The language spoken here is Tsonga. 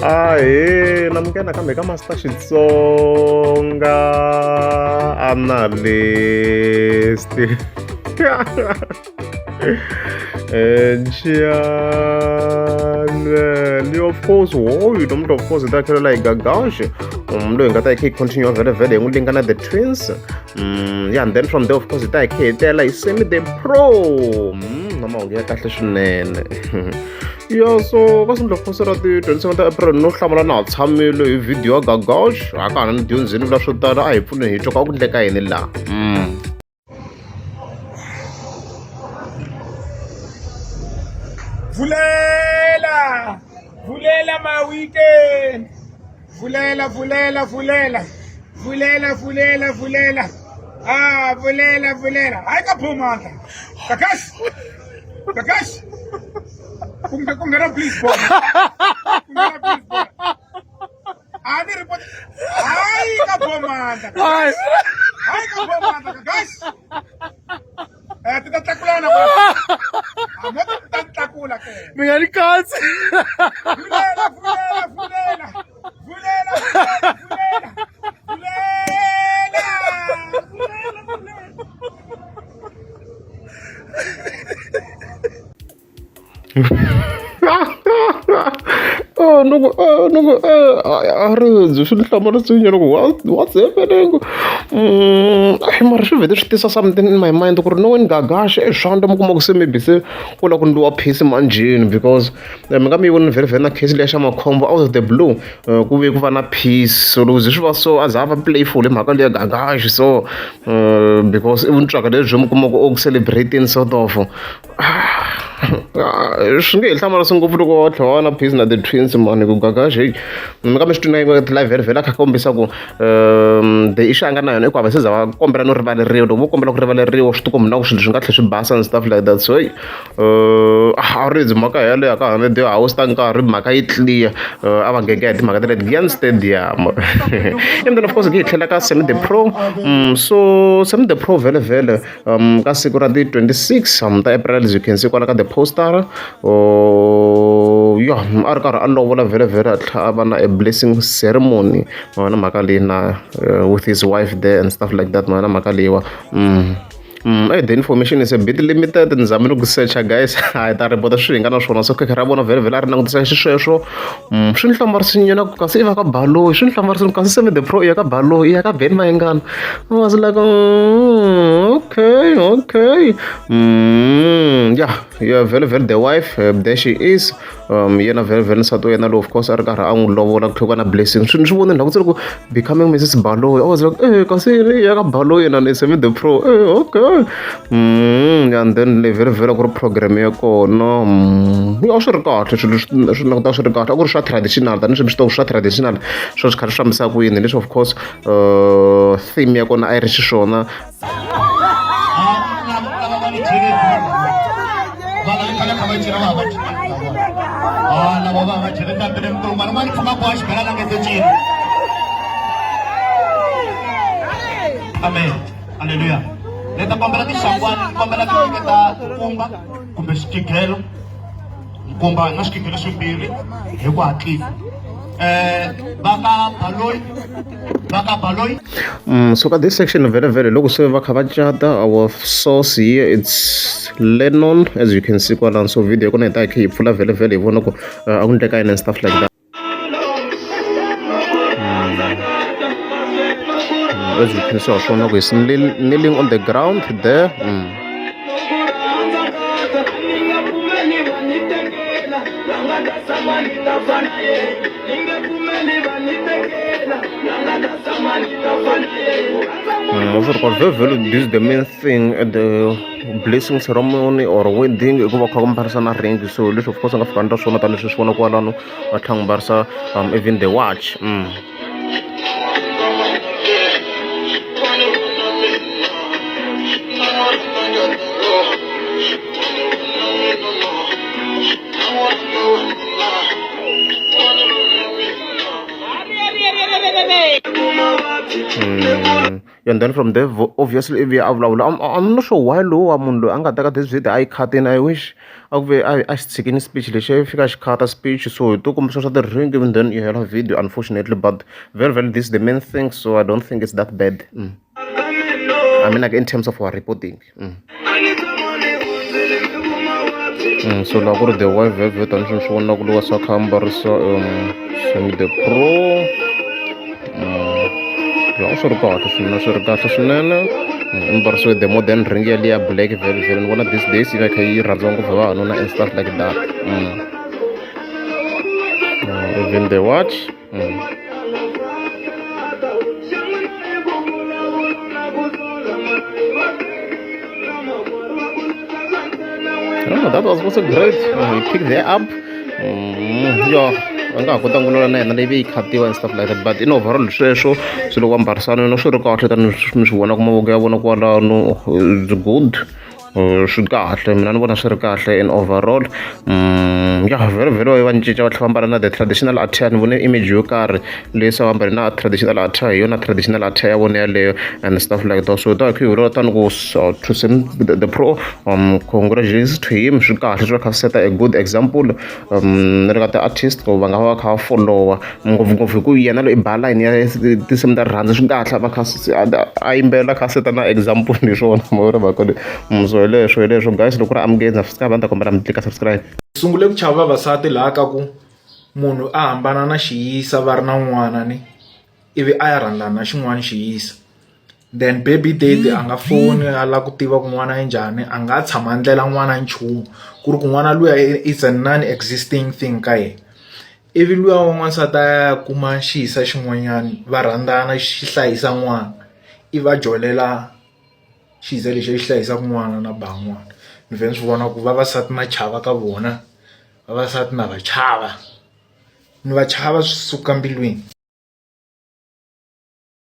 Ahee namukela nakambe ka Master Xitsonga Analyst channel of course hoyu nomuntu of course hi ta tlhela hi gagaxe loyi hi nga ta hi kha hi continue vhele vhele hi n'wi linga na the twins yeah and then from there of course hi ta hi kha hi tela hi semi the pro na mahungu ya kahle swinene ya so ka sindlo khosi ra ti 27 ta april no hlamula na ha tshamile hi video ya gagash a ka ha na ni dyondzini vula swo tala a hi pfune hi twa ka ku ndleka yini laha. Vulela vulela mawike vulela vulela vulela vulela vulela vulela ah vulela vulela hayi ka phomandla kakashi kakashi kumbe ku nghena please boy ku nghena please boy a ni report hayi ka phomandla hayi ka phomandla kakashi eh ti ta tlakulana ba a mo ta tlakula ke mi nga ni katsi vulela vulela vulela vulela vulela vulela vulela vulela Oh ni ku ni ku a ri byi swi ni hlamarisile ni ku what's happening mara swi vhele swi tisa something in my mind ku ri no wena Gagash i swa mi kuma ku se maybe se ku lava ku ndliwa peace manjheni because mi nga mi yi voni vhele vhele na case liya xa makhombo out of the blue ku ve ku va na peace so loko ze swi va so a za a va playful hi mhaka liya Gagash so because i vuntswaka lebyi mi kuma ku u ku celebrate-ni sort of. Swi nge he hlamarisi ngopfu loko va tlhela va va na peace na the twins mani hi ku Gagash heyi mi nga mi swi twi na ti-live vhele vhele a kha a kombisa ku the issue a nga na yona i ku a va se za va kombela no rivaleriwa loko vo kombela ku rivaleriwa swi tikomba na ku swilo swi nga tlhela swi basa and stuff like that so heyi a ri byi mhaka yeleyo a ka ha ni the house ta nkarhi mhaka yi clear a va nghenge hi timhaka ta le Giyani Stadium and then of course hi tlhela ka Sammy the Pro so Sammy the Pro vhele vhele ka siku ra ti 26 ta April as you can see kwala ka the poster ya a ri karhi a lovola vhele vhele a tlhela a va na a blessing ceremony ma vona mhaka leyi na with his wife there and stuff like that ma vona mhaka leyiwa. Hey, the information is a bit limited ni zamile ku searcha guys a hi ta report swi hi nga na swona so khekhe ra vona vhele vhele a ri langutisa xisweswo swi ni hlamarisinyana ku kasi i va ka baloyi swi ni hlamarisini kasi Sammy the Pro i ya ka baloyi i ya ka Benny Mayengani I was like okay okay yeah yeah vhele vhele the wife there she is yena vhele vhele nsati wa yena lowu of course a ri karhi a n'wi lovola ku tlhela ku va na blessing swi ni swi vonile la ku ku becoming Mrs Baloyi I was like eh kasi i ya ka Baloyi na ni Sammy the Pro eh okay and then le vhele vhele ku ri program ya kona a swi ri kahle swilo swi languta swi ri kahle a ku ri swa traditional tanihi swi swi swa traditional swa swi karhi swi fambisa ku yini leswi of course theme ya kona a yi ri xiswona. Amen. Haleluya. Ni ta kombela tixangwani, ni kombela ti nyiketa nkumba kumbe xikigelo. Nkumba na swikigelo swimbirhi hi ku hatlisa. Va ka Baloyi, va ka Baloyi. So ka this section vhele vhele loko se va kha va cata our source here it's Lennon as you can see kwalano so video ya kona hi ta hi kha hi pfula vhele vhele hi vona ku a ku ndleka yini and stuff like that. As you can see wa swi vona ku he's kneeling on the ground there. Very very this is the main thing at the blessing ceremony or wedding i ku va kha ku mbarisa na ring so leswi of course a nga fika a endla swona tanihileswi swi vona kwalano va tlhela n'wi mbarisa even the watch. And then from there, obviously, ivi a vulavula. I'm not sure why lowu wa munhu loyi a nga teka this video a yi khatini. I wish a ku ve a xi tshikini speech lexi a fika a xi khata speech, so hi to kombisa swa ti-ring, and then yi hela video, unfortunately. But very very this is the main thing, so I don't think it's that bad. I mean, like, in terms of our reporting. So laha ku ri the wife velvet, tanihi swi vonaka loko swa kha ambarisa Sammy the Pro. Ya, swi ri kahle swinene, swi ri kahle swinene. I mbarisiwe the modern ring yaliya black velvet. Ni vona these days yi va yi kha yi rhandziwa ngopfu hi vavanuna and stuff like that. Even the watch. Oh, that was also great. He picked that up. Yeah, a nga ha kota ku na yena leyi yi khatiwa and stuff like that, but in overall sweswo swi loko ambarisana no swi ri kahle tani mi swi vona ku mavoko ya vona kwalano. It's good. Swi kahle, mina ni vona swi ri kahle in overall. Ya, very very va cinca, va tlhela va ambala na the traditional attire. Ni vone image yo karhi leyi se va ambale na traditional attire, hi yona traditional attire ya vona yaleyo and stuff like that. So ta hi vula tani ku to send the pro, congratulations to him. Swi kahle, swi va kha swi seta a good example ni ri ka ti-artist ku va nga va kha va followa, ngopfungopfu hi ku yena loyi i ba line ya tinsimu ta rirhandzu. Swi kahle va kha a yimbelela, kha seta na example hi swona mavona mhaka leyi. So hi leswo, hi leswo guys. Loko ku ri amukeli subscribe, a ni ta kombela mi tlika subscribe. Sungule ku chava vavasati laha ka ku munhu a hambana na xiyisa va ri na n'wana ni ivi a ya rhandzana na xin'wana xiyisa, then baby daddy a nga foni a lava ku tiva ku n'wana i njhani, a nga tshama ndlela n'wana nchumu, ku ri ku n'wana luya it's a non existing thing ka yena. Ivi luya wa n'wansati a ya kuma xiyisa xin'wanyana, va rhandzana, xi hlayisa n'wana, ivi va jolela xiyisa lexi xi hlayisaka n'wana na ba n'wana. Ni vhe ni swi vona ku vavasati na chava ka vona, vavasati na va chava, ni va chava swi suka mbilwini.